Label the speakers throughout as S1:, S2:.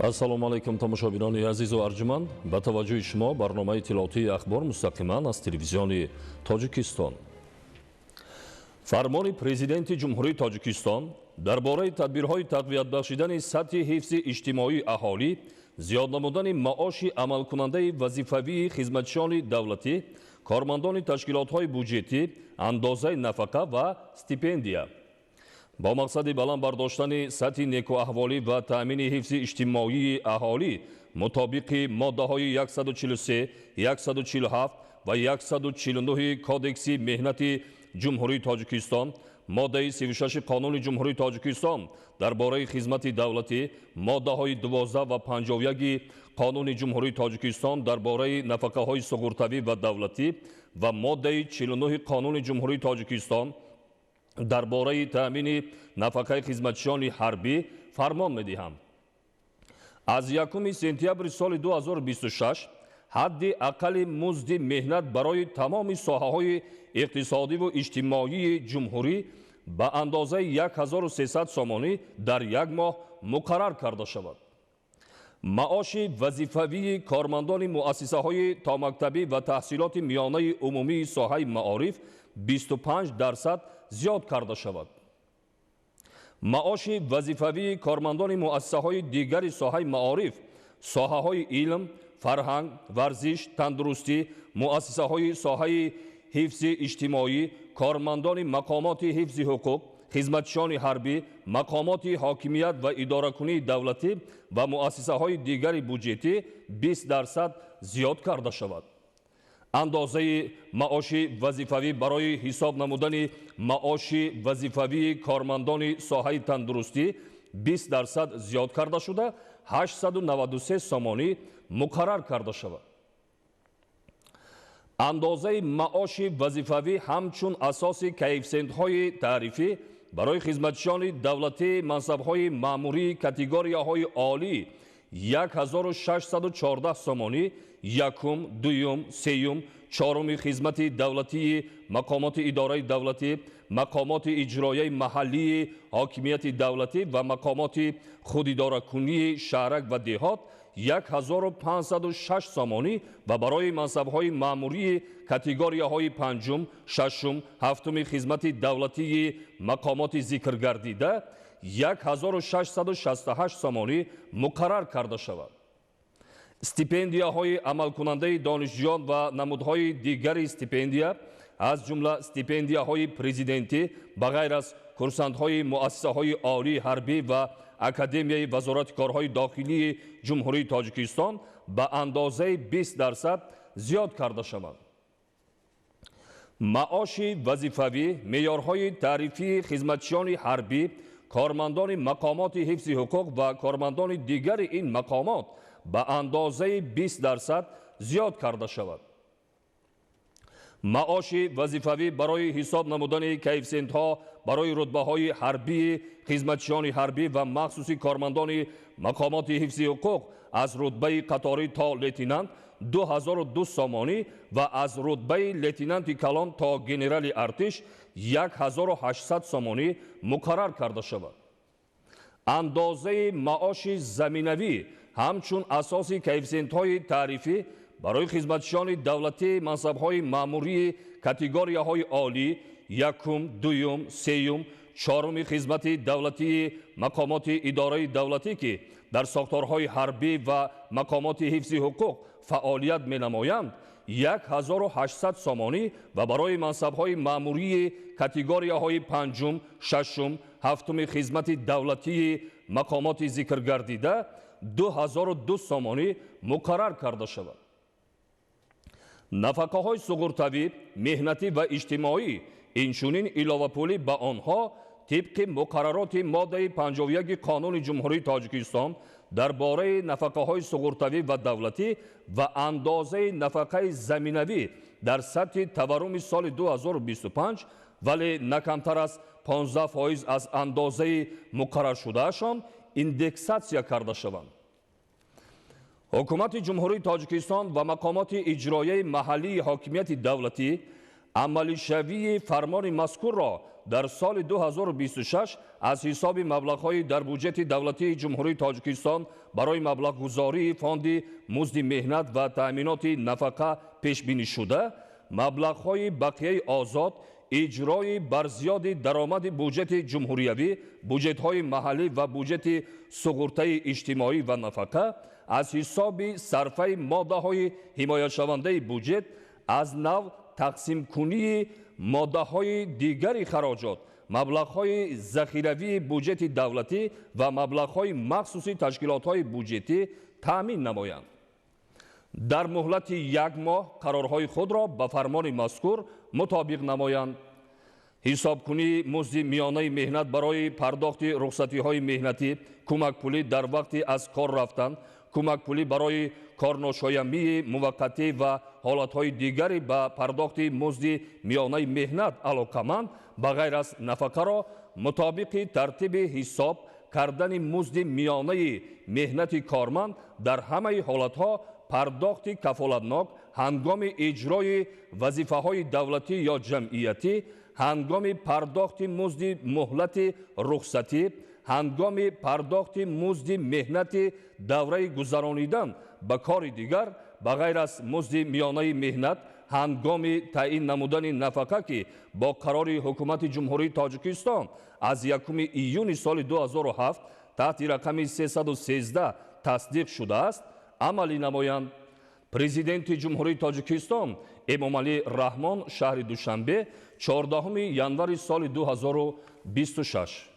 S1: Ассалому алайкум, тамошобинони азизу арҷуманд. Ба таваҷҷӯҳи шумо барномаи иттилоотии «Ахбор» мустақиман аз Телевизиони Тоҷикистон. Фармони Президенти Ҷумҳурии Тоҷикистон дар бораи тадбирҳои тақвият бахшидани сатҳи ҳифзи иҷтимоии аҳолӣ, зиёд намудани маоши амалкунандаи вазифавии хизматчиёни давлатӣ, кормандони ташкилотҳои буҷетӣ, андозаи нафақа ва стипендия. Бо мақсади баланд бардоштани сатҳи некӯаҳволӣ ва таъмини ҳифзи иҷтимоии аҳолӣ мутобиқи моддаҳои 143, 147 ва 149 Кодекси меҳнати Ҷумҳурии Тоҷикистон, моддаи 36 Қонуни Ҷумҳурии Тоҷикистон дар бораи хизмати давлатӣ, моддаҳои 12 ва 51 Қонуни Ҷумҳурии Тоҷикистон дар бораи нафақаҳои суғуртавӣ ва давлатӣ ва моддаи 49 Қонуни Ҷумҳурии Тоҷикистон дар бораи таъмини нафақаи хизматчиёни ҳарбӣ фармон медиҳам. Аз 1 сентябри соли 2026 ҳадди аққали музди меҳнат барои тамоми соҳаҳои иқтисодиву иҷтимоии ҷумҳурӣ ба андозаи 1300 сомонӣ дар як моҳ муқаррар карда шавад. Маоши вазифавии кормандони муассисаҳои томактабӣ ва таҳсилоти миёнаи умумии соҳаи маориф 25% зиёд карда шавад. Маоши вазифавии кормандони муассисаҳои дигари соҳаи маориф, соҳаҳои илм, фарҳанг, варзиш, тандурустӣ, муассисаҳои соҳаи ҳифзи иҷтимоӣ, кормандони мақомоти ҳифзи ҳуқуқ, хизматчиёни ҳарбӣ, мақомоти ҳокимият ва идоракунии давлатӣ ва муассисаҳои дигари буҷетӣ 20% зиёд карда шавад. Андозаи маоши вазифавӣ барои ҳисоб намудани маоши вазифавии кормандони соҳаи тандурустӣ 20% зиёд карда шуда, 893 сомонӣ муқаррар карда шавад. Андозаи маоши вазифавӣ ҳамчун асоси коэффисиентҳои таърифӣ барои хизматчиёни давлатии мансабҳои маъмурии категорияҳои олӣ 1614 сомонӣ якум, дуюм, сеюм, чоруми хизмати давлатии мақомоти идораи давлатӣ, мақомоти иҷроияи маҳаллии ҳокимияти давлатӣ ва мақомоти худидоракунии шаҳрак ва деҳот 1506 сомонӣ ва барои мансабҳои маъмурии категорияҳои панҷум, шашум, ҳафтуми хизмати давлатии мақомоти зикргардида 1668 сомонӣ муқаррар карда шавад. Стипендияҳои амалкунандаи донишҷӯён ва намудҳои дигари стипендия, аз ҷумла стипендияҳои президентӣ, ба ғайр аз курсантҳои муассисаҳои олии ҳарбӣ ва Академияи Вазорати корҳои дохилии Ҷумҳурии Тоҷикистон ба андозаи 20% зиёд карда шаванд. Маоши вазифавӣ меъёрҳои таърифии хизматчиёни ҳарбӣ, кормандони мақомоти ҳифзи ҳуқуқ ва кормандони дигари ин мақомот ба андозаи 20% зиёд карда шавад. Маоши вазифавӣ барои ҳисоб намудани коэффисиентҳо барои рутбаҳои ҳарбии хизматчиёни ҳарбӣ ва махсуси кормандони мақомоти ҳифзи ҳуқуқ аз рутбаи қаторӣ то лейтенант 2002 сомонӣ ва аз рутбаи лейтенанти калон то генерали артиш 1800 сомонӣ муқаррар карда шавад. Андозаи маоши заминавӣ ҳамчун асоси коэффисиентҳои таърифӣ барои хизматчиёни давлатии мансабҳои маъмурии категорияҳои олӣ якум, дуюм, сеюм, чоруми хизмати давлатии мақомоти идораи давлатӣ, ки дар сохторҳои ҳарбӣ ва мақомоти ҳифзи ҳуқуқ фаъолият менамоянд, 1800 сомонӣ ва барои мансабҳои маъмурии категорияҳои панҷум, шашум, ҳафтуми хизмати давлатии мақомоти зикргардида 2002 сомонӣ муқаррар карда шавад. Нафақаҳои суғуртавӣ, меҳнатӣ ва иҷтимоӣ, инчунин иловапулӣ ба онҳо тибқи муқаррароти моддаи 51 Қонуни Ҷумҳурии Тоҷикистон дар бораи нафақаҳои суғуртавӣ ва давлатӣ ва андозаи нафақаи заминавӣ дар сатҳи таварруми соли 2025, вале на камтар аз 15% аз андозаи муқарраршудаашон индексатсия карда шаванд. Ҳукумати Ҷумҳурии Тоҷикистон ва мақомоти иҷроияи маҳаллии ҳокимияти давлатӣ Амалишавии фармони мазкурро дар соли 2026 аз ҳисоби маблағҳои дар буҷети давлатии Ҷумҳурии Тоҷикистон барои маблағгузории фонди музди меҳнат ва таъминоти нафақа пешбинишуда, маблағҳои бақияи озод, иҷрои барзиёди даромади буҷети ҷумҳуриявӣ, буҷетҳои маҳаллӣ ва буҷети суғуртаи иҷтимоӣ ва нафақа аз ҳисоби сарфаи моддаҳои ҳимояшавандаи буҷет аз нав тақсимкунии моддаҳои дигари хароҷот, маблағҳои захиравии буҷети давлатӣ ва маблағҳои махсуси ташкилотҳои буҷетӣ таъмин намоянд. Дар муҳлати як моҳ қарорҳои худро ба фармони мазкур мутобиқ намоянд. Ҳисобкунии музди миёнаи меҳнат барои пардохти рухсатиҳои меҳнатӣ, кӯмакпулӣ дар вақти аз кор рафтан, кӯмакпулӣ барои корношоямии муваққатӣ ва ҳолатҳои дигари ба пардохти музди миёнаи меҳнат алоқаманд ба ғайр аз нафақаро мутобиқи тартиби ҳисоб кардани музди миёнаи меҳнати корманд дар ҳамаи ҳолатҳо пардохти кафолатнок ҳангоми иҷрои вазифаҳои давлатӣ ё ҷамъиятӣ, ҳангоми пардохти музди муҳлати рухсатӣ, ҳангоми пардохти музди меҳнати давраи гузаронидан ба кори дигар ба ғайр аз музди миёнаи меҳнат, ҳангоми таъин намудани нафақа, ки бо қарори Ҳукумати Ҷумҳурии Тоҷикистон аз 1 июни соли 2007 таҳти рақами 313 тасдиқ шудааст, амалӣ намоянд. Президенти Ҷумҳурии Тоҷикистон Эмомалӣ Раҳмон, шаҳри Душанбе, 14 январи соли 2026.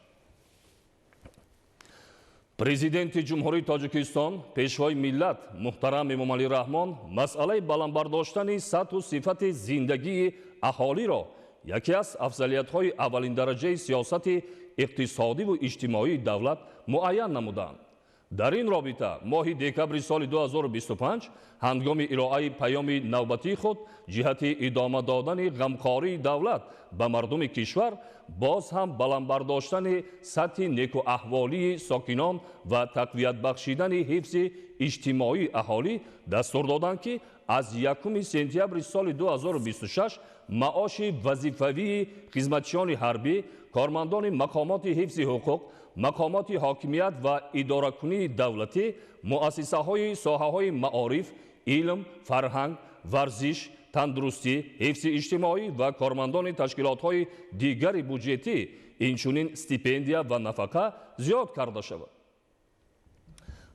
S1: Президенти Ҷумҳурии Тоҷикистон, Пешвои миллат муҳтарам Эмомалӣ Раҳмон масъалаи баландбардоштани сатҳу сифати зиндагии аҳолиро яке аз афзалиятҳои аввалиндараҷаи сиёсати иқтисодиву иҷтимоии давлат муайян намуданд. Дар ин робита моҳи декабри соли 2025 ҳангоми ироаи паёми навбатии худ ҷиҳати идома додани ғамхории давлат ба мардуми кишвар, боз ҳам баландбардоштани сатҳи некуаҳволии сокинон ва тақвият бахшидани ҳифзи иҷтимоии аҳолӣ дастур доданд, ки аз 1 сентябри соли 2026 маоши вазифавии хизматчиёни ҳарбӣ, кормандони мақомоти ҳифзи ҳуқуқ, мақомоти ҳокимият ва идоракунии давлатӣ, муассисаҳои соҳаҳои маориф, илм, фарҳанг, варзиш, тандурустӣ, ҳифзи иҷтимоӣ ва кормандони ташкилотҳои дигари буҷетӣ, инчунин стипендия ва нафақа зиёд карда шавад.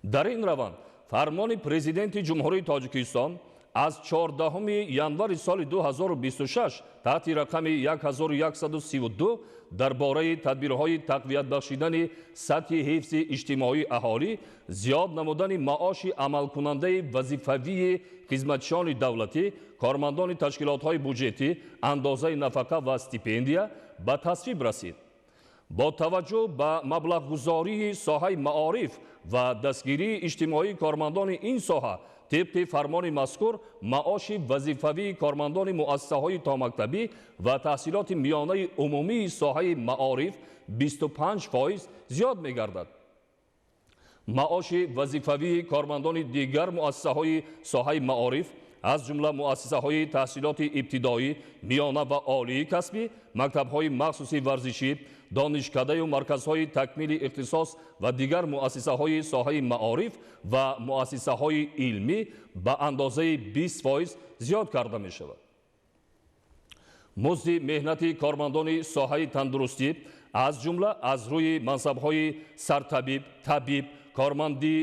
S1: Дар ин раванд фармони Президенти Ҷумҳурии Тоҷикистон аз 14 январи соли 2026 таҳти рақами 1132 дар бораи тадбирҳои тақвият бахшидани сатҳи ҳифзи иҷтимоии аҳолӣ, зиёд намудани маоши амалкунандаи вазифавии хизматчиёни давлатӣ, кормандони ташкилотҳои буҷетӣ, андозаи нафақа ва стипендия ба тасвиб расид. Бо таваҷҷӯҳ ба маблағгузории соҳаи маориф ва дастгирии иҷтимоии кормандони ин соҳа, тибқи фармони мазкур маоши вазифавии кормандони муассисаҳои томактабӣ ва таҳсилоти миёнаи умумии соҳаи маориф 25% зиёд мегардад. Маоши вазифавии кормандони дигар муассисаҳои соҳаи маориф, аз ҷумла муассисаҳои таҳсилоти ибтидоӣ, миёна ва олии касбӣ, мактабҳои махсуси варзишӣ, донишкадаю марказҳои такмили ихтисос ва дигар муассисаҳои соҳаи маориф ва муассисаҳои илмӣ ба андозаи 20% зиёд карда мешавад. Музди меҳнати кормандони соҳаи тандурустӣ, аз ҷумла аз рӯи мансабҳои сартабиб, табиб, корманди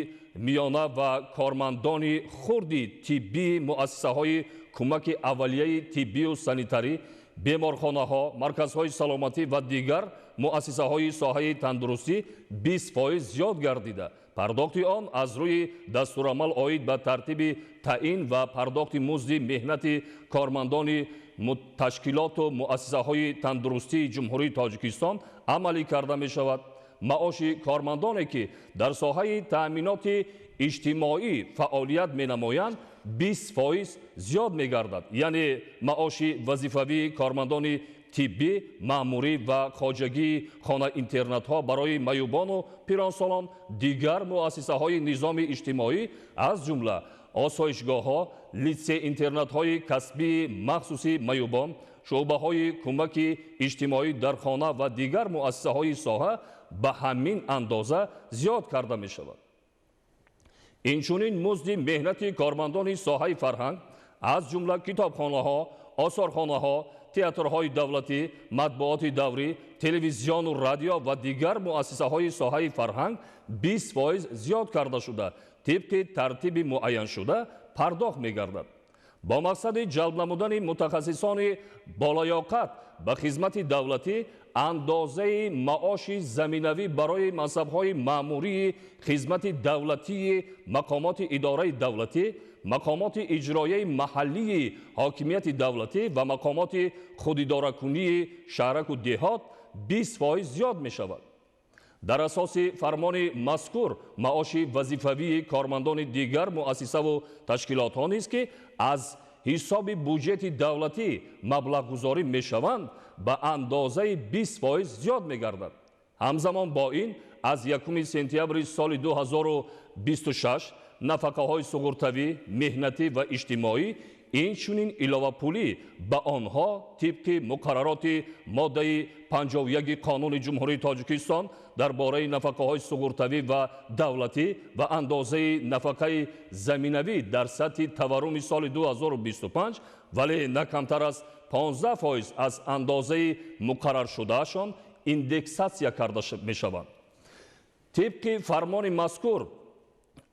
S1: миёна ва кормандони хурди тиббии муассисаҳои кӯмаки аввалияи тиббию санитарӣ, беморхонаҳо, марказҳои саломатӣ ва дигар муассисаҳои соҳаи тандурустӣ 20% зиёд гардида, пардохти он аз рӯи дастурамал оид ба тартиби таъин ва пардохти музди меҳнати кормандони ташкилоту муассисаҳои тандурустии Ҷумҳурии Тоҷикистон амалӣ карда мешавад. Маоши кормандоне, ки дар соҳаи таъминоти иҷтимоӣ фаъолият менамоянд, 20% зиёд мегардад, яъне маоши вазифавии кормандони тиббӣ, маъмурӣ ва хоҷагии хона-интернатҳо барои маюбону пиронсолон, дигар муассисаҳои низоми иҷтимоӣ, аз ҷумла осоишгоҳҳо, литсей-интернатҳои касбии махсуси маюбон, Шӯъбаҳои кӯмаки иҷтимоӣ дар хона ва дигар муассисаҳои соҳа ба ҳамин андоза зиёд карда мешавад. Инчунин музди меҳнати кормандони соҳаи фарҳанг, аз ҷумла китобхонаҳо, осорхонаҳо, театрҳои давлатӣ, матбуоти даврӣ, телевизиону радио ва дигар муассисаҳои соҳаи фарҳанг 20% зиёд карда шуда, тибқи тартиби муайяншуда пардохт мегардад. Бо мақсади ҷалб намудани мутахассисони болаёқат ба хизмати давлатӣ, андозаи маоши заминавӣ барои мансабҳои маъмурии хизмати давлатии мақомоти идораи давлатӣ, мақомоти иҷроияи маҳаллии ҳокимияти давлатӣ ва мақомоти худидоракунии шаҳраку деҳот 20% зиёд мешавад. Дар асоси фармони мазкур маоши вазифавии кормандони дигар муассисаву ташкилотҳо низ, ки аз ҳисоби буҷети давлатӣ маблағгузорӣ мешаванд, ба андозаи 20% зиёд мегардад. Ҳамзамон бо ин аз 1 сентябри соли 2026 нафақаҳои суғуртавӣ, меҳнатӣ ва иҷтимоӣ, инчунин иловапулӣ ба онҳо тибқи муқаррароти моддаи 51 Қонуни Ҷумҳурии Тоҷикистон дар бораи нафақаҳои суғуртавӣ ва давлатӣ ва андозаи нафақаи заминавӣ дар сатҳи таварруми соли 2025, вале на камтар аз 15% аз андозаи муқарраршудаашон индексатсия карда мешаванд. Тибқи фармони мазкур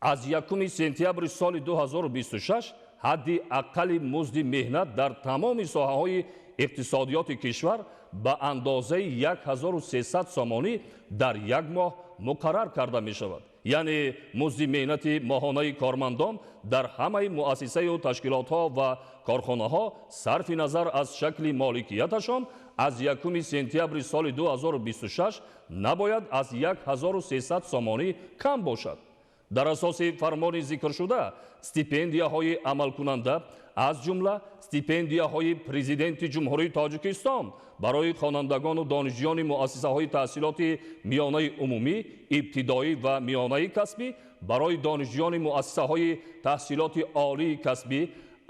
S1: аз 1 сентябри соли 2026 ҳадди аққали музди меҳнат дар тамоми соҳаҳои иқтисодиёти кишвар ба андозаи 1300 сомонӣ дар як моҳ муқаррар карда мешавад. Яъне музди меҳнати моҳонаи кормандон дар ҳамаи муассисаю ташкилотҳо ва корхонаҳо сарфи назар аз шакли моликияташон аз 1 сентябри соли 2026 набояд аз 1300 сомонӣ кам бошад. Дар асоси фармони зикршуда стипендияҳои амалкунанда, аз ҷумла стипендияҳои Президенти Ҷумҳурии Тоҷикистон барои хонандагону донишҷӯёни муассисаҳои таҳсилоти миёнаи умумӣ, ибтидоӣ ва миёнаи касбӣ, барои донишҷӯёни муассисаҳои таҳсилоти олии касбӣ,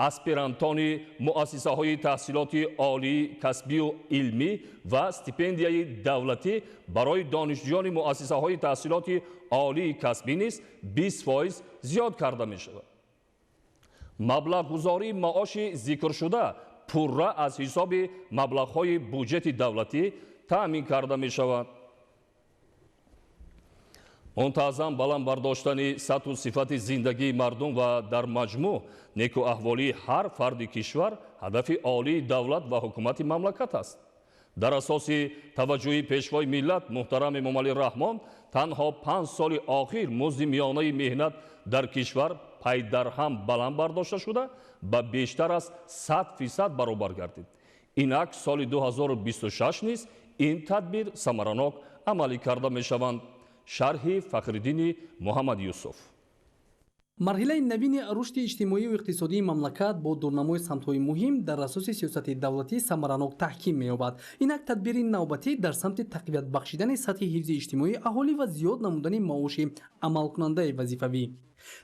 S1: аспирантони муассисаҳои таҳсилоти олии касбию илмӣ ва стипендияи давлатӣ барои донишҷӯёни муассисаҳои таҳсилоти олии касбӣ низ 20% зиёд карда мешавад. Маблағгузории маоши зикршуда пурра аз ҳисоби маблағҳои буҷети давлатӣ таъмин карда мешавад. Мунтазам баланд бардоштани сатҳу сифати зиндагии мардум ва дар маҷмӯъ некӯаҳволии ҳар фарди кишвар ҳадафи олии давлат ва ҳукумати мамлакат аст. Дар асоси таваҷҷӯҳи Пешвои миллат муҳтарам Эмомалӣ Раҳмон танҳо 5 соли охир музди миёнаи меҳнат дар кишвар пайдарҳам баланд бардошта шуда, ба бештар аз 100% баробар гардид. Инак соли 2026 низ ин тадбир самаранок амалӣ карда мешаванд. Шарҳи Фахриддини Муҳаммад Юсуф.
S2: Марҳилаи навини рушди иҷтимоию иқтисодии мамлакат бо дурнамои самтҳои муҳим дар асоси сиёсати давлатӣ самаранок таҳким меёбад. Инак тадбири навбатӣ дар самти тақвият бахшидани сатҳи ҳифзи иҷтимоии аҳолӣ ва зиёд намудани маоши амалкунандаи вазифавӣ.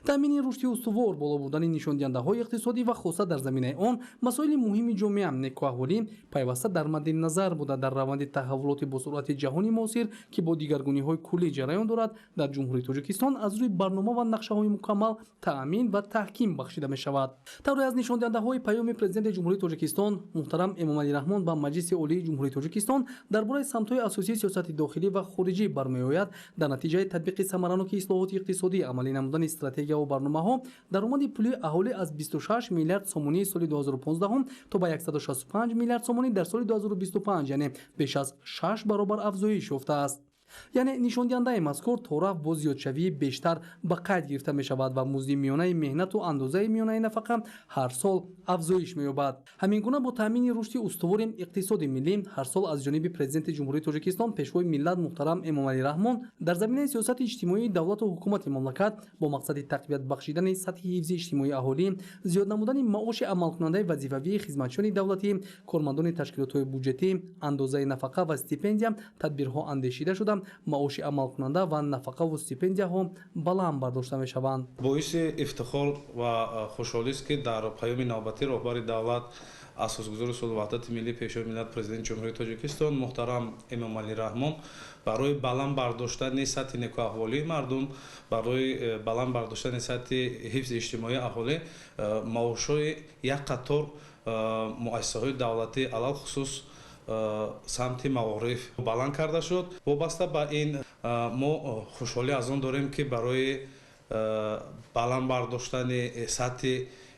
S2: Таъмини рушди устувор, боло бурдани нишондиҳандаҳои иқтисодӣ ва хоса дар заминаи он масоили муҳими ҷомеа, некӯаҳволӣ пайваста дар мадди назар буда, дар раванди таҳаввулоти босуръати ҷаҳони муосир, ки бо дигаргуниҳои куллӣ ҷараён дорад, дар Ҷумҳурии Тоҷикистон аз рӯи барнома ва нақшаҳои мукаммал таъмин ва таҳким бахшида мешавад. Тавре аз нишондиҳандаҳои паёми Президенти Ҷумҳурии Тоҷикистон муҳтарам Эмомалӣ Раҳмон ба Маҷлиси Олии Ҷумҳурии Тоҷикистон дар бораи самтҳои асосии сиёсати дохилӣ ва хориҷӣ бармеояд, дар натиҷаи татбиқи самараноки ислоҳоти иқтисодӣ, амалӣ намудани стратегияҳо барномаҳо, даромади пулии аҳолӣ аз 26 миллиард сомонии соли 2015 то ба 165 миллиард сомонӣ дар соли 2025, яъне беш аз 6 баробар афзоиш ёфтааст. Яъне нишондиҳандаи мазкур торафт бо зиёдшавии бештар ба қайд гирифта мешавад ва музди миёнаи меҳнату андозаи миёнаи нафақа ҳар сол афзоиш меёбад. Ҳамин гуна бо таъмини рушди устувори иқтисоди миллӣ ҳар сол аз ҷониби Президенти Ҷумҳурии Тоҷикистон, Пешвои миллат муҳтарам Эмомалӣ Раҳмон дар заминаи сиёсати иҷтимоии давлату ҳукумати мамлакат бо мақсади тақвият бахшидани сатҳи ҳифзи иҷтимоии аҳолӣ, зиёд намудани маоши амалкунандаи вазифавии хизматчиёни давлатӣ, кормандони ташкилотҳои буҷетӣ, андозаи нафақа ва стипендия тадбирҳо андешида шуда, Маоши амалкунанда ва нафақаву стипендияҳо баланд бардошта мешаванд.
S3: Боиси ифтихор ва хушҳолист, ки дар паёми навбатии роҳбари давлат, асосгузори сулҳу ваҳдати миллӣ, Пешвои миллат, Президенти Ҷумҳурии Тоҷикистон муҳтарам Эмомалӣ Раҳмон барои баланд бардоштани сатҳи некӯаҳволии мардум, барои баланд бардоштани сатҳи ҳифзи иҷтимоии аҳолӣ маошҳои як қатор муассисаҳои давлатӣ, алалхусус самти маориф баланд карда шуд. Вобаста ба ин мо хушҳолӣ аз он дорем, ки барои баланд бардоштани сатҳи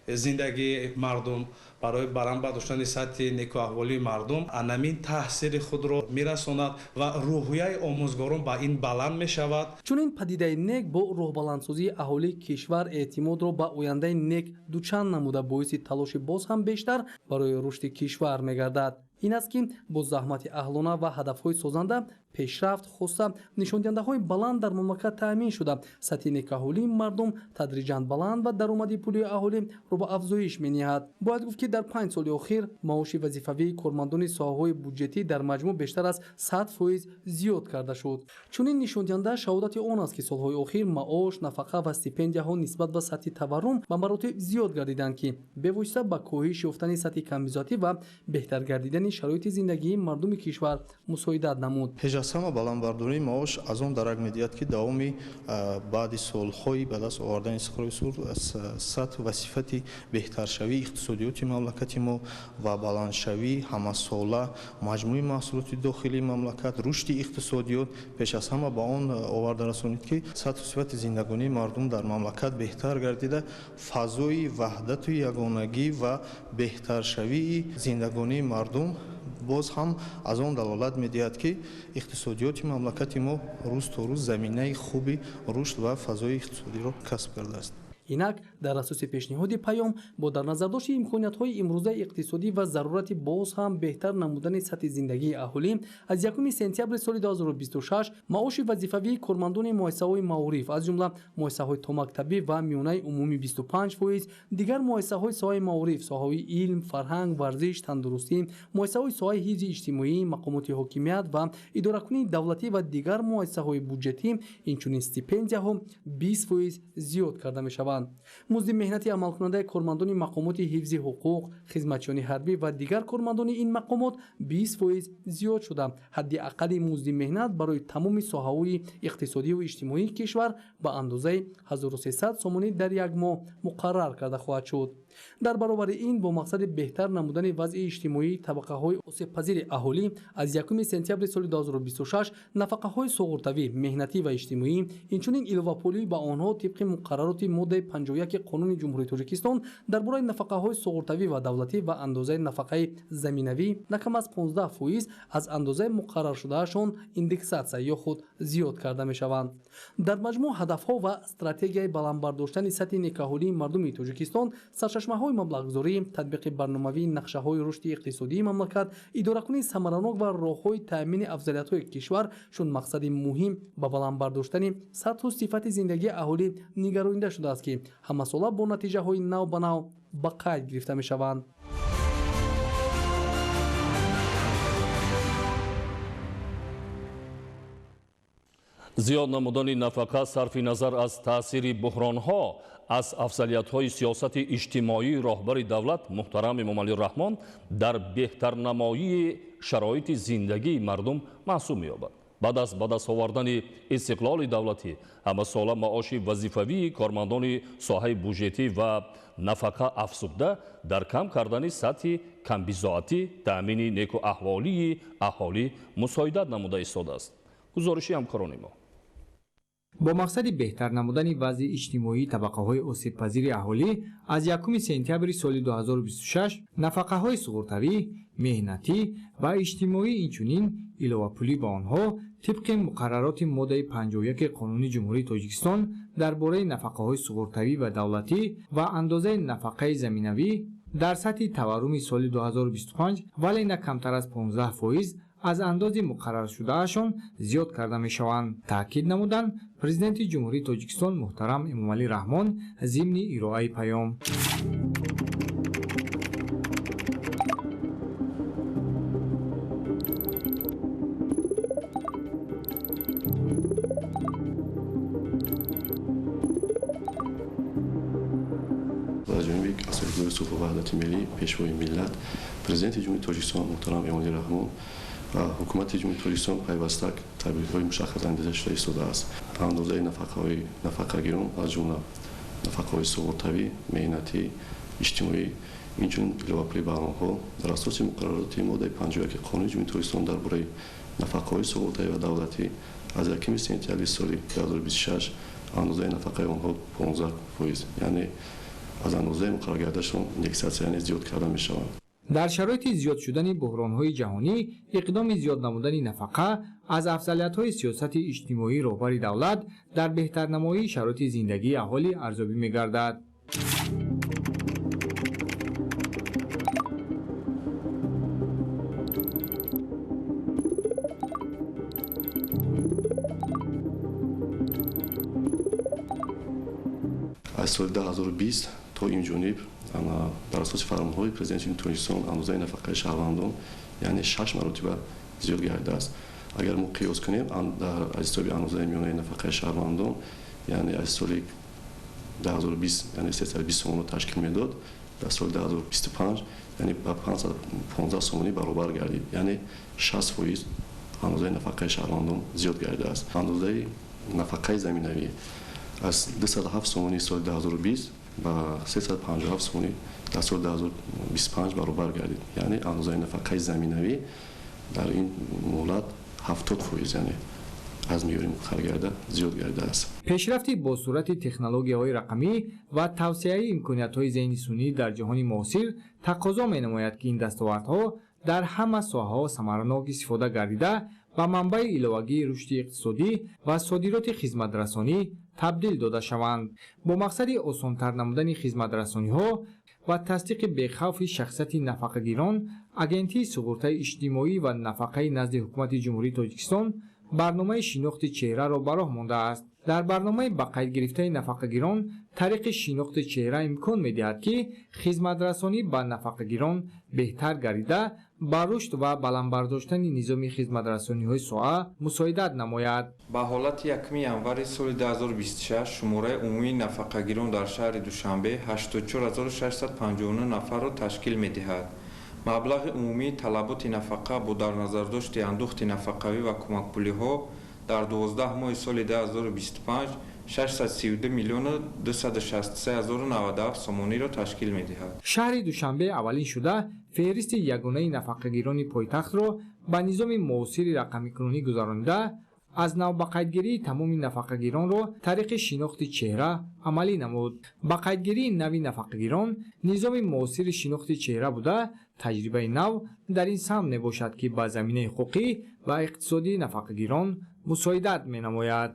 S3: зиндагии мардум, барои баланд бардоштани сатҳи некӯаҳволии мардум анамин таъсири худро мерасонад ва рӯҳияи омӯзгорон ба ин баланд мешавад.
S2: Чунин падидаи нек бо рӯҳбаландсозии аҳолии кишвар эътимодро ба ояндаи нек дучанд намуда, боиси талоши боз ҳам бештар барои рушди кишвар мегардад. Ин аст, ки бо заҳмати аҳлона ва ҳадафҳои созанда пешрафт, хоса нишондиҳандаҳои баланд дар мамлакат таъмин шуда, сатҳи некаҳолии мардум тадриҷан баланд ва даромади пулии аҳолӣ рӯ ба афзоиш мениҳад. Бояд гуфт, ки дар 5 соли охир маоши вазифавии кормандони соҳаҳои буҷетӣ дар маҷмӯъ бештар аз 100% зиёд карда шуд. Чунин нишондиҳанда шаҳодати он аст, ки солҳои охир маош, нафақа ва стипендияҳо нисбат ба сатҳи таваррум ба маротиб зиёд гардиданд, ки бевосита ба коҳиш ёфтани сатҳи камбизоатӣ ва беҳтар гардидани шароити зиндагии мардуми кишвар мусоидат намуд.
S4: Пеш аз ҳама баландбардории маош аз он дарак медиҳад, ки давоми баъди солҳои ба даст овардани истиқлоли сулҳ сатҳ ва сифати беҳтаршавии иқтисодиёти мамлакати мо ва баландшавии ҳамасола маҷмӯи маҳсулоти дохилии мамлакат, рушди иқтисодиёт пеш аз ҳама ба он оварда расонид, ки сатҳу сифати зиндагонии мардум дар мамлакат беҳтар гардида, фазои ваҳдату ягонагӣ ва беҳтаршавии зиндагонии мардум боз ҳам аз он далолат медиҳад, ки иқтисодиёти мамлакати мо рӯз то рӯз заминаи хуби рушд ва фазои иқтисодиро касб кардааст.
S2: Инак, дар асоси пешниҳоди паём бо дар назардошти имкониятҳои имрӯзаи иқтисодӣ ва зарурати боз ҳам беҳтар намудани сатҳи зиндагии аҳолӣ, аз 1 сентябри соли 2026 маоши вазифавии кормандони муассисаҳои маориф, аз ҷумла муассисаҳои томактабӣ ва миёнаи умумӣ 25%, дигар муассисаҳои соҳаи маориф, соҳаҳои илм, фарҳанг, варзиш, тандурустӣ, муассисаҳои соҳаи ҳифзи иҷтимоӣ, мақомоти ҳокимият ва идоракунии давлатӣ ва дигар муассисаҳои буҷетӣ, инчунин стипендияҳо 20% зиёд карда мешаванд. Музди меҳнати амалкунандаи кормандони мақомоти ҳифзи ҳуқуқ, хизматчиёни ҳарбӣ ва дигар кормандони ин мақомот 20% зиёд шуда, ҳадди аққали музди меҳнат барои тамоми соҳаҳои иқтисодию иҷтимоии кишвар ба андозаи 1300 сомонӣ дар як моҳ муқаррар карда хоҳад шуд. Дар баробари ин, бо мақсади беҳтар намудани вазъи иҷтимоии табақаҳои осебпазири аҳолӣ, аз 1 сентябри соли 2026 нафақаҳои суғуртавӣ, меҳнатӣ ва иҷтимоӣ, инчунин иловапулӣ ба онҳо тибқи муқаррароти моддаи 51 Қонуни Ҷумҳурии Тоҷикистон дар бораи нафақаҳои суғуртавӣ ва давлатӣ ва андозаи нафақаи заминавӣ на кам аз 15% аз андозаи муқарраршудаашон индексатсия ё худ зиёд карда мешаванд. Дар маҷмӯъ, ҳадафҳо ва стратегияи баланд бардоштани сатҳи некаҳолии мардуми Тоҷикистон, сарчашмаҳои маблағгузорӣ, татбиқи барномавии нақшаҳои рушди иқтисодии мамлакат, идоракунии самаранок ва роҳҳои таъмини афзалиятҳои кишвар чун мақсади муҳим ба баланд бардоштани сатҳу сифати зиндагии аҳолӣ нигаронида шудааст, ки ҳамасола бо натиҷаҳои нав ба нав ба қайд гирифта мешаванд.
S1: Зиёд намудани нафақа сарфи назар аз таъсири буҳронҳо аз афзалиятҳои сиёсати иҷтимоии роҳбари давлат муҳтарам Эмомалӣ Раҳмон дар беҳтарнамоии шароити зиндагии мардум маҳсуб меёбад. Баъд аз ба даст овардани истиқлоли давлатӣ ҳамасола маоши вазифавии кормандони соҳаи буҷетӣ ва нафақа афзуда дар кам кардани сатҳи камбизоатӣ, таъмини некӯаҳволии аҳолӣ мусоидат намуда истодааст. Гузориши ҳамкорони мо.
S5: Бо мақсади беҳтар намудани вазъи иҷтимоии табақаҳои осебпазири аҳолӣ аз 1 сентябри соли 2026 нафақаҳои суғуртавӣ, меҳнатӣ ва иҷтимоӣ, инчунин иловапулӣ ба онҳо тибқи муқаррароти моддаи 51 Қонуни Ҷумҳурии Тоҷикистон дар бораи нафақаҳои суғуртавӣ ва давлатӣ ва андозаи нафақаи заминавӣ дар сатҳи таварруми соли 2025, вале на камтар аз 15% аз андози муқарраршудаашон зиёд карда мешаванд, таъкид намуданд Президенти Ҷумҳурии Тоҷикистон муҳтарам Эмомалӣ Раҳмон зимни ироаи паём.
S6: Сулҳу Ваҳдати Миллӣ, Пешвои миллат, Президенти Ҷумҳурии Тоҷикистон муҳтарам Эмомалӣ Раҳмон ва Ҳукумати Ҷумҳурии Тоҷикистон пайваста тадбирҳои мушаххас андешида шуда истодааст. Андозаи нафақаҳои нафақагирон, аз ҷумла нафақаҳои суғуртавӣ, меҳнатӣ, иҷтимоӣ, инчунин иловапулӣ ба онҳо дар асоси муқаррароти моддаи 51 Қонуни Ҷумҳурии Тоҷикистон дар бораи нафақаҳои суғуртавӣ ва давлатӣ аз 1 сентябри соли 2026 андозаи нафақаи онҳо 15%, яъне аз андозаи муқарраргардашон индексатсия, яъне зиёд карда мешаванд.
S5: Дар шароити зиёд шудани буҳронҳои ҷаҳонӣ, иқдоми зиёд намудани нафақа аз афзалиятҳои сиёсати иҷтимоии роҳбари давлат дар беҳтарнамоии шароити зиндагии аҳолӣ арзёбӣ мегардад.
S6: Аз соли 2020 то ин ҷониб дар асоси фармонҳои Президенти Ҷумҳурии Тоҷикистон андозаи нафақаи шаҳрвандон, яъне 6 маротиба зиёд гардидааст. Агар мо қиёс кунем аз ҳисоби андозаи миёнаи нафақаи шаҳрвандон, яъне аз соли 2020, яъне 320 сомонро ташкил медод, дар соли 2025, яъне ба 515 сомонӣ баробар гардид, яъне 60% андозаи нафақаи шаҳрвандон зиёд гардидааст. Андозаи нафақаи заминавӣ аз 207 сомонии соли 2020 ба 357 сомонӣ дар соли 2025 баробар гардид, яъне андозаи нафақаи заминавӣ дар ин муҳлат 70%, яъне аз меъёри муқарраргарда зиёд гардидааст.
S5: Пешрафти бо суръати технологияҳои рақамӣ ва тавсеаи имкониятҳои зеҳни сунъӣ дар ҷаҳони муосир тақозо менамояд, ки ин дастовардҳо дар ҳама соҳаҳо самаранок истифода гардида ба манбаи иловагии рушди иқтисодӣ ва содироти хизматрасонӣ табдил дода шаванд. Бо мақсади осонтар намудани хизматрасониҳо ва тасдиқи бехавфи шахсияти нафақагирон, Агентии суғуртаи иҷтимоӣ ва нафақаи назди Ҳукумати Ҷумҳурии Тоҷикистон барномаи шинохти чеҳраро ба роҳ мондааст. Дар барномаи ба қайд гирифтаи нафақагирон тариқи шинохти чеҳра имкон медиҳад, ки хизматрасонӣ ба нафақагирон беҳтар гардида, ба рушд ва баландбардоштани низоми хизматрасониҳои соҳа мусоидат намояд.
S7: Ба ҳолати 1 январи соли 2026 шумораи умумии нафақагирон дар шаҳри Душанбе 84659 нафарро ташкил медиҳад. Маблағи умумии талаботи нафақа бо дар назардошти андӯхти нафақавӣ ва кӯмакпулиҳо дар 12 моҳи соли 2025 632 миллиону 263 ҳазору 97 сомониро ташкил медиҳад.
S5: Шаҳри Душанбе аввалин шуда феҳристи ягонаи нафақагирони пойтахтро ба низоми муосири рақамикунонӣ гузаронида, аз нав ба қайдгирии тамоми нафақагиронро тариқи шинохти чеҳра амалӣ намуд. Ба қайдгирии нави нафақагирон низоми муосири шинохти чеҳра буда, таҷрибаи нав дар ин самт мебошад, ки ба заминаи ҳуқуқӣ ва иқтисодии нафақагирон мусоидат менамояд.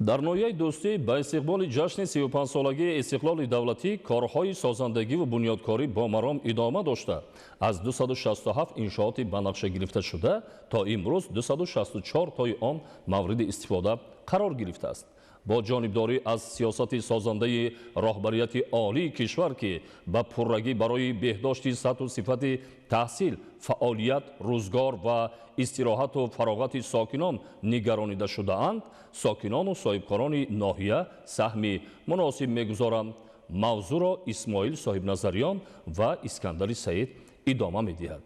S1: Дар ноҳияи Дӯстӣ ба истиқболи ҷашни 35-солагии истиқлоли давлатӣ корҳои созандагиву бунёдкорӣ бо маром идома дошта, аз 267 иншооти ба нақша гирифта шуда то имрӯз 264 тои он мавриди истифода қарор гирифтааст. Бо ҷонибдорӣ аз сиёсати созандаи роҳбарияти олии кишвар, ки ба пуррагӣ барои беҳдошти сатҳу сифати таҳсил, фаъолият, рӯзгор ва истироҳату фароғати сокинон нигаронида шудаанд, сокинону соҳибкорони ноҳия саҳми муносиб мегузоранд. Мавзӯъро Исмоил Соҳибназариён ва Искандари Саид идома медиҳад.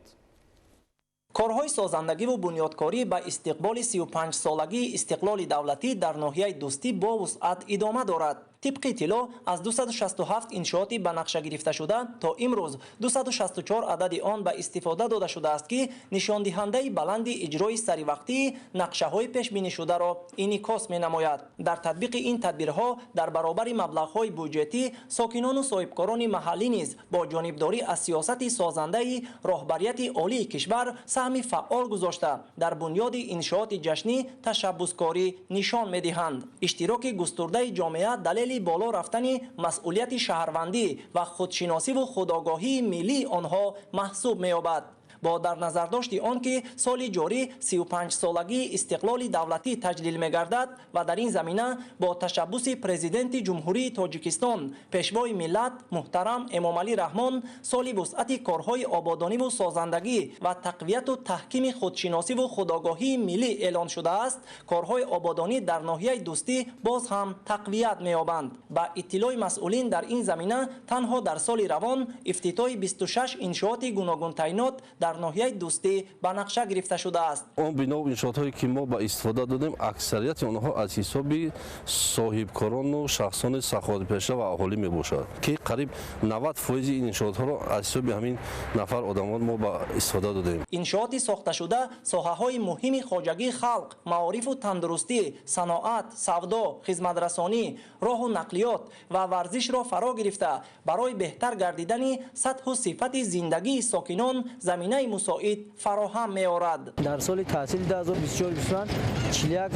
S8: Корҳои созандагиву бунёдкорӣ ба истиқболи 35-солагии истиқлоли давлатӣ дар ноҳияи Дӯстӣ бо вусъат идома дорад. Тибқи иттилоъ, аз 267 иншооти ба нақша гирифташуда то имрӯз 264 адади он ба истифода дода шудааст, ки нишондиҳандаи баланди иҷрои саривақтии нақшаҳои пешбинишударо инъикос менамояд. Дар татбиқи ин тадбирҳо дар баробари маблағҳои буҷетӣ сокинону соҳибкорони маҳаллӣ низ бо ҷонибдорӣ аз сиёсати созандаи роҳбарияти олии кишвар саҳми фаъол гузошта, дар бунёди иншооти ҷашнӣ ташаббускорӣ нишон медиҳанд. Иштироки густурдаи ҷомеа далели боло рафтани масъулияти шаҳрвандӣ ва худшиносиву худогоҳии миллии онҳо маҳсуб меёбад. Бо дар назардошти он ки соли ҷорӣ 35-солагии истиқлоли давлатӣ таҷлил мегардад ва дар ин замина бо ташаббуси Президенти Ҷумҳурии Тоҷикистон, Пешвои миллат муҳтарам Эмомалӣ Раҳмон соли вусъати корҳои ободониву созандагӣ ва тақвияту таҳкими худшиносиву худогоҳии миллӣ эълон шудааст, корҳои ободонӣ дар ноҳияи Дӯстӣ боз ҳам тақвият меёбанд. Ба иттилои масъулин дар ин замина танҳо дар соли равон ифтитоҳи 26 иншооти гуногунтайнот дар ноҳияи Дӯстӣ ба нақша гирифта шудааст.
S9: Он бино иншоотҳое ки мо ба истифода додем, аксарияти онҳо аз ҳисоби соҳибкорону шахсони саховатпеша ва аҳолӣ мебошад, ки қариб 90% ин иншоотҳоро аз ҳисоби ҳамин нафар одамон мо ба истифода додем.
S8: Иншооти сохташуда соҳаҳои муҳими хоҷагии халқ, маорифу тандурустӣ, саноат, савдо, хизматрасонӣ, роҳу нақлиёт ва варзишро фаро гирифта барои беҳтар гардидани сатҳу сифати зиндагии сокинон заминаи мусоид фароҳам меорад.
S10: Дар соли таҳсили 2024-25 41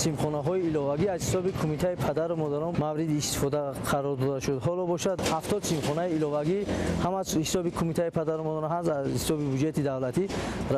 S10: симхонаҳои иловагӣ аз ҳисоби Кумитаи падару модарон мавриди истифода қарор дода шуд. Ҳоло бошад 70 симхонаи иловагӣ ҳам аз ҳисоби Кумитаи падару модарон, ҳам аз ҳисоби буҷети давлатӣ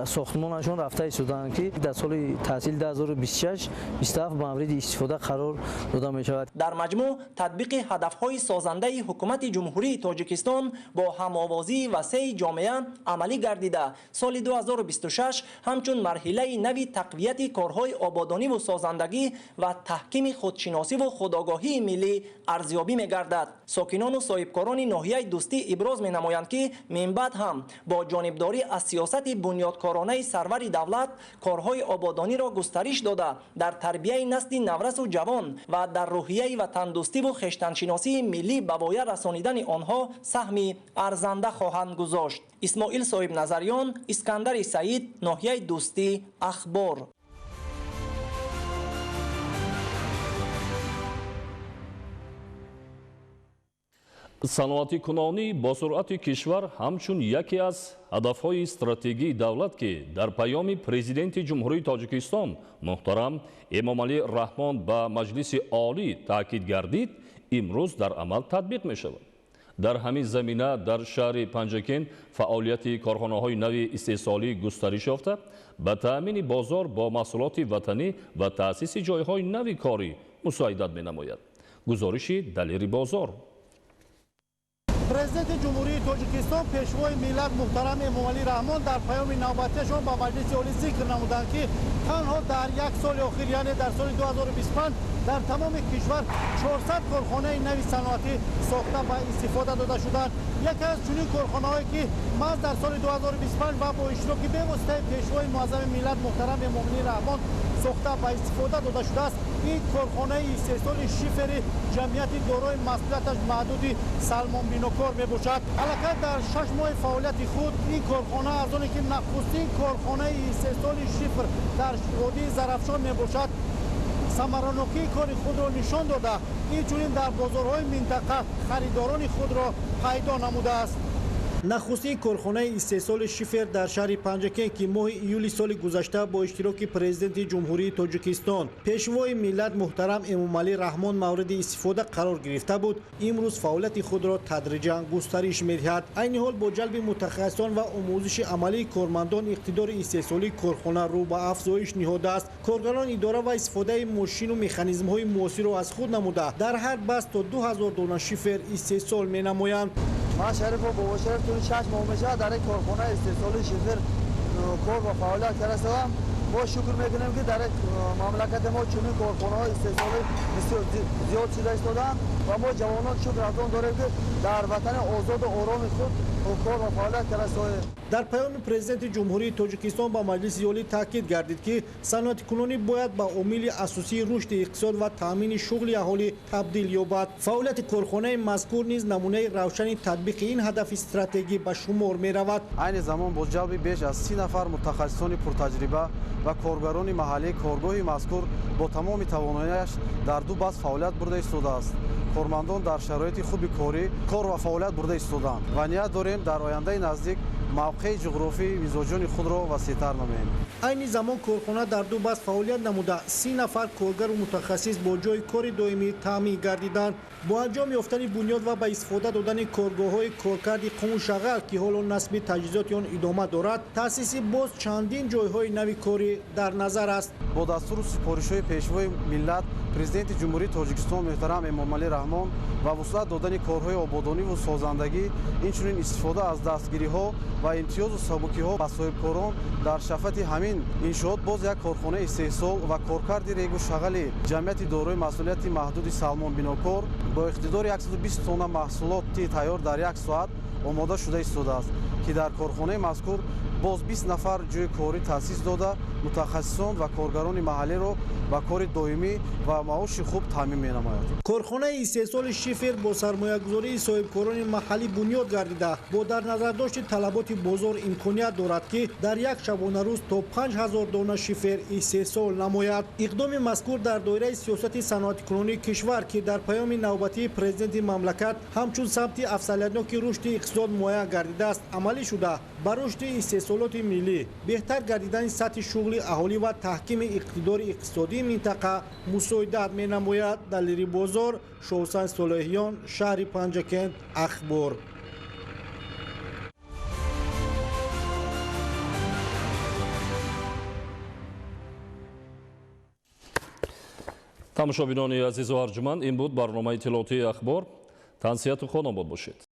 S10: сохтмонашон рафта истодаанд, ки дар соли таҳсили 2026-27 мавриди истифода қарор дода мешавад.
S8: Дар маҷмӯъ татбиқи ҳадафҳои созандаи Ҳукумати Ҷумҳурии Тоҷикистон бо ҳамовозии васеи ҷомеа амалӣ гардида, соли 2026 ҳамчун марҳилаи нави тақвияти корҳои ободониву созандагӣ ва таҳкими худшиносиву худогоҳии миллӣ арзёбӣ мегардад. Сокинону соҳибкорони ноҳияи Дӯстӣ иброз менамоянд, ки минбаъд ҳам бо ҷонибдорӣ аз сиёсати бунёдкоронаи сарвари давлат корҳои ободониро густариш дода, дар тарбияи насли наврасу ҷавон ва дар рӯҳияи ватандӯстиву хештаншиносии миллӣ ба воя расонидани онҳо саҳми арзанда хоҳанд гузошт. Исмоил Соҳибназарён, Искандари Саид, ноҳияи Дӯстӣ, Ахбор.
S1: Саноатикунонӣ бо суръати кишвар ҳамчун яке аз ҳадафҳои стратегии давлат, ки дар паёми Президенти Ҷумҳурии Тоҷикистон муҳтарам Эмомалӣ Раҳмон ба Маҷлиси Олӣ таъкид гардид, имрӯз дар амал татбиқ мешавад. Дар ҳамин замина дар шаҳри Панҷакент фаъолияти корхонаҳои нави истеҳсолӣ густариш ёфта, ба таъмини бозор бо маҳсулоти ватанӣ ва таъсиси ҷойҳои нави корӣ мусоидат менамояд. Гузориши Далери Бозор.
S11: Президенти Ҷумҳурии Тоҷикистон, Пешвои миллат муҳтарам Эмомалӣ Раҳмон дар паёми навбатиашон ба Маҷлиси Олӣ зикр намуданд, ки танҳо дар як соли охир, яъне дар соли 2025, дар тамоми кишвар 400 корхонаи нави саноатӣ сохта ва истифода дода шуданд. Яке аз чунин корхонаҳое, ки маҳз дар соли 2025 ва бо иштироки бевоситаи Пешвои муаззами миллат муҳтарам Эмомалӣ Раҳмон сохта ва истифода дода шудааст, ин корхонаи истеҳсоли шифери ҷамъияти дорои масъулияташ маҳдуди Салмон Бинокор мебошад. Аллакай дар 6 моҳи фаъолияти худ ин корхона аз оне ки нахустин корхонаи истеҳсоли шифр дар водии Зарафшон мебошад, самаранокии кори худро нишон дода, инчунин дар бозорҳои минтақа харидорони худро пайдо намудааст. Нахустин корхонаи истеҳсоли шифер дар шаҳри Панҷакент, ки моҳи июли соли гузашта бо иштироки Президенти Ҷумҳурии Тоҷикистон, Пешвои миллат муҳтарам Эмомалӣ Раҳмон мавриди истифода қарор гирифта буд, имрӯз фаъолияти худро тадриҷан густариш медиҳад. Айни ҳол бо ҷалби мутахассисон ва омӯзиши амалии кормандон иқтидори истеҳсолии корхона рӯ ба афзоиш ниҳодааст. Коргарон идора ва истифодаи мошину механизмҳои муосирро аз худ намуда, дар ҳар баст то 2000 дона шифер истеҳсол менамоянд.
S12: Ман Шарифов Бобошариф, тӯли 6 моҳ мешавад дар ин корхонаи истеҳсоли шифер кор ва фаъолият карда истодам. Мо шукр мекунем, ки дар мамлакати мо чунин корхонаҳои истеҳсолӣ бисёр зиёд шуда истодаанд ва мо ҷавонон шукр аз он дорем, ки дар ватани озоду ороми худ кор ва фаъолият карда истодаем.
S11: Дар паёми Президенти Ҷумҳурии Тоҷикистон ба Маҷлиси Олӣ таъкид гардид, ки саноаткунонӣ бояд ба омили асосии рушди иқтисод ва таъмини шуғли аҳолӣ табдил ёбад. Фаъолияти корхонаи мазкур низ намунаи равшани татбиқи ин ҳадафи стратегӣ ба шумор меравад.
S12: Айни замон бо ҷалби беш аз 30 нафар мутахассисони пуртаҷриба ва коргарони маҳаллии коргоҳи мазкур бо тамоми тавоноияш дар ду баст фаъолият бурда истодааст.
S13: Кормандон дар шароити хуби корӣ кор ва фаъолият бурда истодаанд ва ният дорем дар ояндаи наздик мавқеи ҷуғрофии мизоҷони худро васеътар намоем.
S11: Айни замон корхона дар ду баст фаъолият намуда, 30 нафар коргару мутахассис бо ҷойи кори доимӣ таъмин гардиданд. Бо анҷом ёфтани бунёд ва ба истифода додани коргоҳҳои коркарди қуму шағал, ки ҳоло насби таҷҳизоти он идома дорад, таъсиси боз чандин ҷойҳои нави корӣ дар назар аст.
S13: Бо дастуру супоришҳои Пешвои миллат, Президенти Ҷумҳурии Тоҷикистон муҳтарам Эмомалӣ Раҳмон ва вусъат додани корҳои ободониву созандагӣ, инчунин истифода аз дастгириҳо ва имтиёзу сабукиҳо ба соҳибкорон дар шафати ҳамин иншоот боз як корхонаи истеҳсол ва коркарди регу шағали ҷамъияти дорои масъулияти маҳдуди Салмон Бинокор бо иқтидори 120 тонна маҳсулоти тайёр дар як соат омода шуда истодааст, ки дар корхонаи мазкур боз 20 нафар ҷойи корӣ таъсис дода, мутахассисон ва коргарони маҳаллиро ба кори доимӣ ва маоши хуб таъмин менамояд.
S11: Корхонаи истеҳсоли шифер бо сармоягузории соҳибкорони маҳаллӣ бунёд гардида, бо дар назардошти талаботи бозор имконият дорад, ки дар як шабонарӯз то 5000 дона шифер истеҳсол намояд. Иқдоми мазкур дар доираи сиёсати саноаткунонии кишвар, ки дар паёми навбатии президенти мамлакат ҳамчун самти афзалиятноки рушди иқтисод муайян гардидааст, амалӣ шуда, ба рушди истеҳсолоти миллӣ, беҳтар гардидани сатҳи шуғли аҳолӣ ва таҳкими иқтидори иқтисодии минтақа мусоидат менамояд. Далери Бозор, Шоҳусан Солеҳиён, шаҳри Панҷакент, Ахбор.
S1: Тамошобинони азизу арҷуманд, ин буд барномаи иттилоотии Ахбор. Тансиҳату хонобод бошед.